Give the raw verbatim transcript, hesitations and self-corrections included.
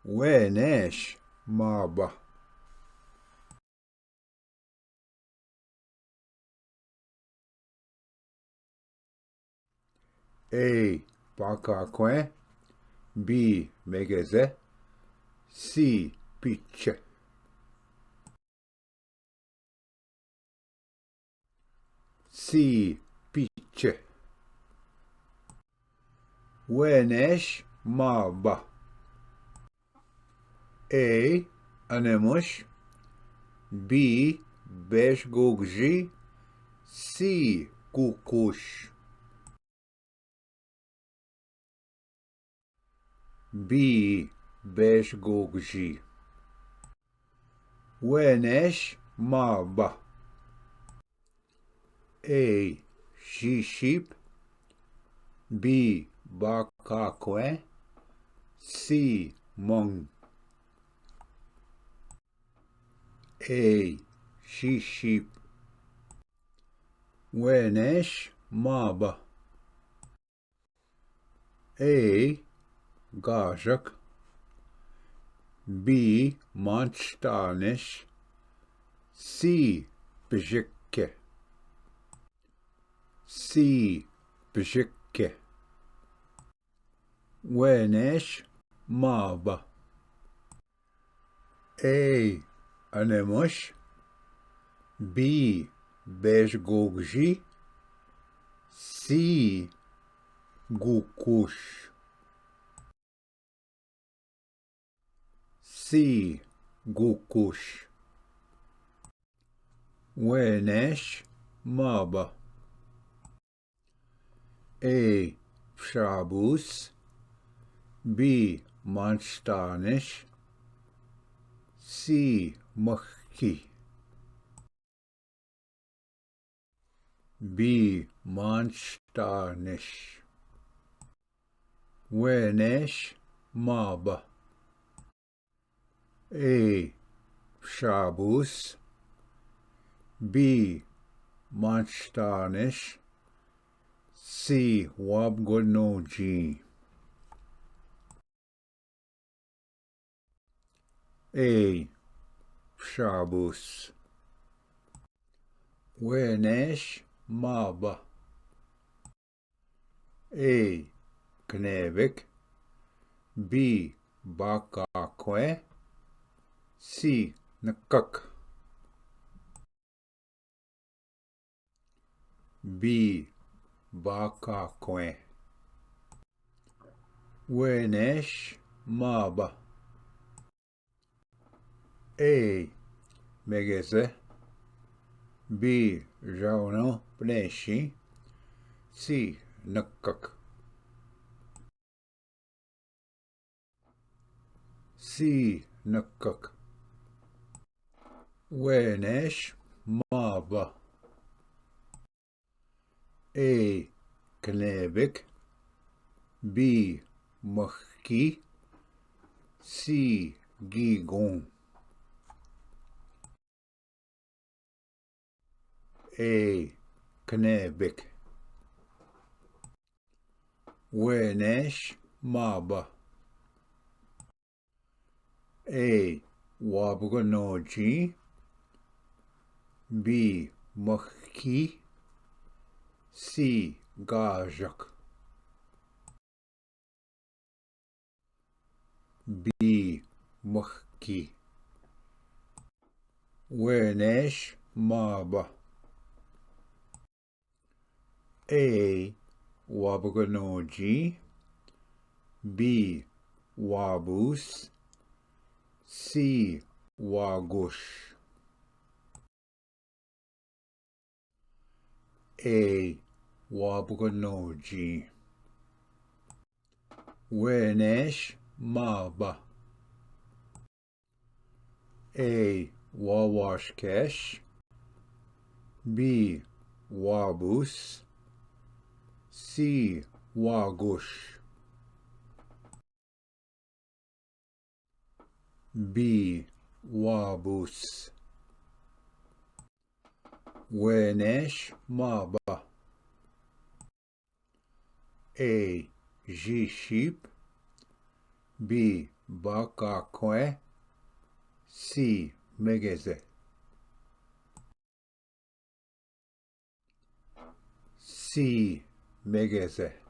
व नैश माबा। ए पाका क्वें, बी मेगेजे, सी पीछे। सी पीछे। व नैश माबा। ए अनेमुश, बी बेश गोगजी, सी गुकुश। बी बेश गोगजी। व नैश माबा। ए शी शीप, बी बाका क्वें, सी मंग। ए शी शीप। व नैश माबा। ए गाजक, बी मांचटानिश, सी पिजिक्के। सी पिजिक्के। व नैश माबा। ए अनेमुश, बी बेश गोगजी, सी गुकुश। सी गुकुश। व नैश माबा। ए शाबूस, बी मांचटानिश, सी मखकी। बी मांचटानिश। व नैश माबा। ए शाबूस, बी मांचटानिश, सी वाबगनोजी। ए शाबूस। व नैश माबा। ए कनेबिक, बी बाका क्वें, सी नकक। बी बाका क्वें। व नैश माबा। ए मेगेजे, बी जावनो पनेशी, सी नक्कक। सी नक्कक। व नैश माबा। ए कनेबिक, बी मखकी, सी गीगों। ए कनेबिक। व नैश माबा। ए वाबगनोजी, बी मखकी, सी गाजक। बी मखकी। व नैश माबा। ए वाबगनोजी, बी वाबूस, सी वागुश। ए वाबगनोजी। व नैश माबा। ए वावाशकैश, बी वाबूस, सी वागुश। बी वाबूस। व नैश माबा। ए जी शीप, बी बा का खोए सी मेघे से। सी मेघे से।